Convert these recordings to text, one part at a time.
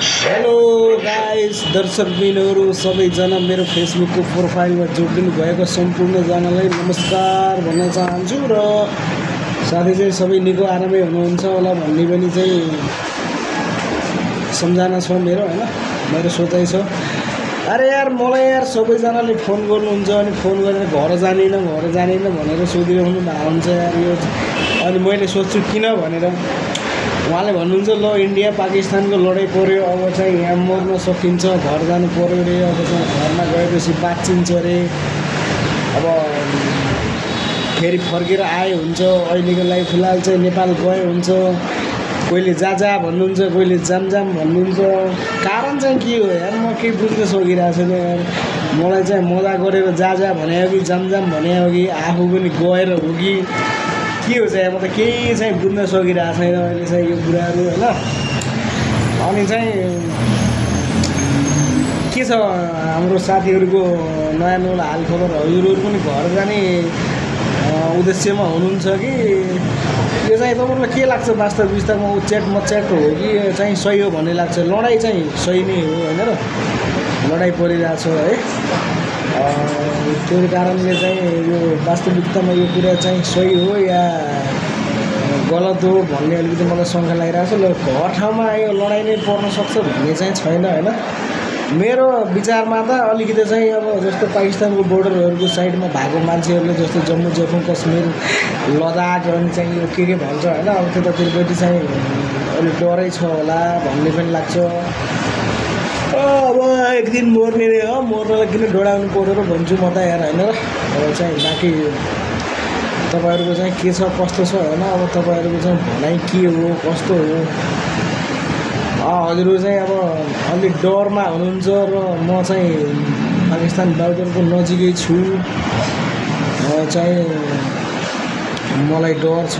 Hello guys, दर्शकबिनहरू सबैजना मेरो फेसबुकको प्रोफाइलमा जोडिनु भएको सम्पूर्णजनालाई नमस्कार भन्न चाहन्छु र साथै चाहिँ सबै निको आरामै हुनुहुन्छ होला भन्ने पनि चाहिँ सम्झना छ मेरो मेरो सोचाइ छ। अरे यार मलाई यार सबैजनाले फोन गर्नुहुन्छ अनि फोन गरेर घर जानिन भनेर सोधिरहनु भएको हुन्छ यार यो। अनि मैले सोच्छु किन भनेर उहाँले भन्नुहुन्छ ल इंडिया पाकिस्तानको लडाइँ पर्यो, अब चाहिँ यहाँ मर्न सकिन्छ, घर जानु पर्यो रे, अब चाहिँ घरमा गएपछि बाँचिन्छ रे, अब फेरि फर्केर आए हुन्छ, अहिलेको लागि फिलहाल चाहिँ नेपाल गए हुन्छ, कोहीले जा भन्नुहुन्छ, कोहीले जाम भन्नुहुन्छ। कारण चाहिँ के हो यार, म केही बुझ्न सकिरहेको छैन यार। मलाई चाहिँ मजा गरेर जा भने हो कि जाम भने हो कि आफू पनि गएर हो कि के हो चाहिँ, म त केही चाहिँ बुझ्न सकिरहेको छैन अहिले चाहिँ यो कुराहरू होइन। अनि चाहिँ के छ हाम्रो साथीहरूको नयाँ हालखबर, हजुरहरू पनि घर जाने उद्देश्यमा हुनुहुन्छ कि यो चाहिँ तपाईँलाई के लाग्छ वास्तविकतामा मच्याक हो कि चाहिँ सही हो भन्ने लाग्छ? लडाइँ चाहिँ सही नै हो होइन र, लडाइँ परिरहेछ है। त्यो कारणले चाहिँ यो वास्तविकतामा यो कुरा चाहिँ सही हो या गलत हो भन्ने अलिकति मलाई शङ्का लागिरहेको छ। ल घर ठाउँमा यो लडाइँ नै पर्न सक्छ भन्ने चाहिँ छैन होइन। मेरो विचारमा त अलिकति चाहिँ अब जस्तो पाकिस्तानको बोर्डरहरूको साइडमा भएको मान्छेहरूले जस्तो जम्मू जम्मू कश्मीर लद्दाख अनि चाहिँ यो के भन्छ होइन, अब त्यतातिरपट्टि चाहिँ अलिक डरै छ होला भन्ने पनि लाग्छ। अब एक दिन मर्ने नै हो, मर्नलाई किन डराउनु पर्यो र भन्छु म त यार होइन र। अब चाहिँ बाँकी तपाईँहरूको चाहिँ के छ कस्तो छ होइन, अब तपाईँहरूको चाहिँ भनाइ के हो कस्तो हो। हजुरहरू चाहिँ अब अलिक डरमा हुनुहुन्छ र म चाहिँ पाकिस्तान बोर्डरको नजिकै छु, चाहिँ मलाई डर छ,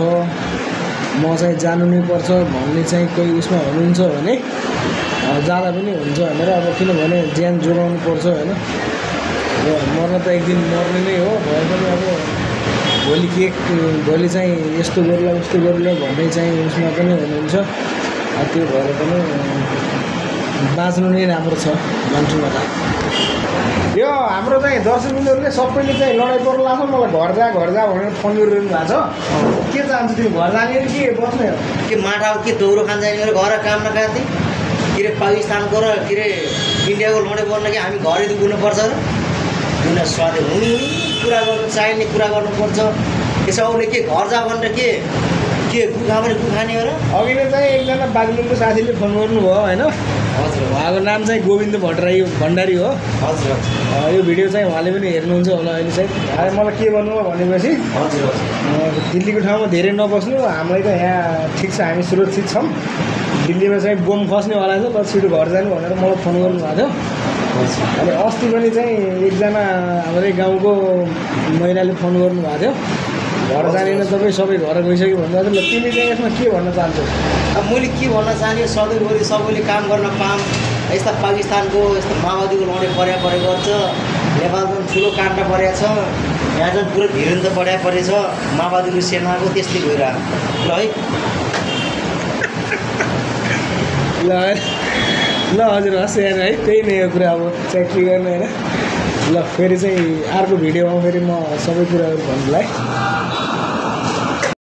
म चाहिँ जानु नै पर्छ भन्ने चाहिँ कोही उसमा हुनुहुन्छ भने जाँदा पनि हुन्छ भनेर। अब किनभने ज्यान जोगाउनु पर्छ होइन, र मर्न त एक दिन मर्ने नै हो, भए पनि अब भोलि चाहिँ यस्तो गर्ला भन्ने चाहिँ उसमा पनि हुनुहुन्छ। त्यो भएर पनि बाँच्नु नै राम्रो छ भन्छु म त। यो हाम्रो चाहिँ दर्शकबिन्दुहरूले सबैले चाहिँ लडाइँ पर्न लाग्छ, मलाई घर जा भनेर फोन गरिरहनु भएको छ। के चाहन्छ तिमी, घर जाने कि बस्ने हो? के माठा के दौरो खान जाने मेरो घर काम नकाते के अरे पाकिस्तानको र के अरे इन्डियाको लडाइँ पर्न कि हामी घरै दुख्नुपर्छ र किन स्वाद हुनु कुरा गर्नु चाहिने कुरा गर्नुपर्छ। यसो उसले के घर जा भनेर के गुखा भने गुखाने हो र। अघि नै चाहिँ एकजना बागलुङको साथीले फोन गर्नुभयो होइन, हजुर, उहाँको नाम चाहिँ गोविन्द भण्डारी हो। हजुर यो भिडियो चाहिँ उहाँले पनि हेर्नुहुन्छ होला अहिले चाहिँ। मलाई के भन्नु भनेपछि हजुर दिल्लीको ठाउँमा धेरै नबस्नु, हामीलाई त यहाँ ठिक छ, हामी सुरक्षित छौँ, दिल्लीमा चाहिँ बम खस्नेवाला छ, बस छिटो घर जानु भनेर मलाई फोन गर्नुभएको थियो। अनि अस्ति पनि चाहिँ एकजना हाम्रै गाउँको महिलाले फोन गर्नुभएको थियो, घर जानेन तपाईँ सबै घर गइसक्यो भन्दा। ल तिमी चाहिँ यसमा के भन्न चाहन्छौ? अब मैले के भन्न चाहन्छु, सधैँभरि सबैले काम गर्न पाऊँ। यस्ता पाकिस्तानको यस्तो माओवादीको लडाइँ परेको छ, नेपालमा ठुलो काण्ड परेको छ, यहाँ चाहिँ पुरो भिडन्त परेको छ माओवादीको सेनाको, त्यस्तै भइरहेको ल है। ल हजुर हस् यार है, त्यही नै हो कुरा, अब चाहिँ के गर्ने होइन। ल फेरि चाहिँ अर्को भिडियोमा फेरि म सबै कुराहरू भन्नुलाई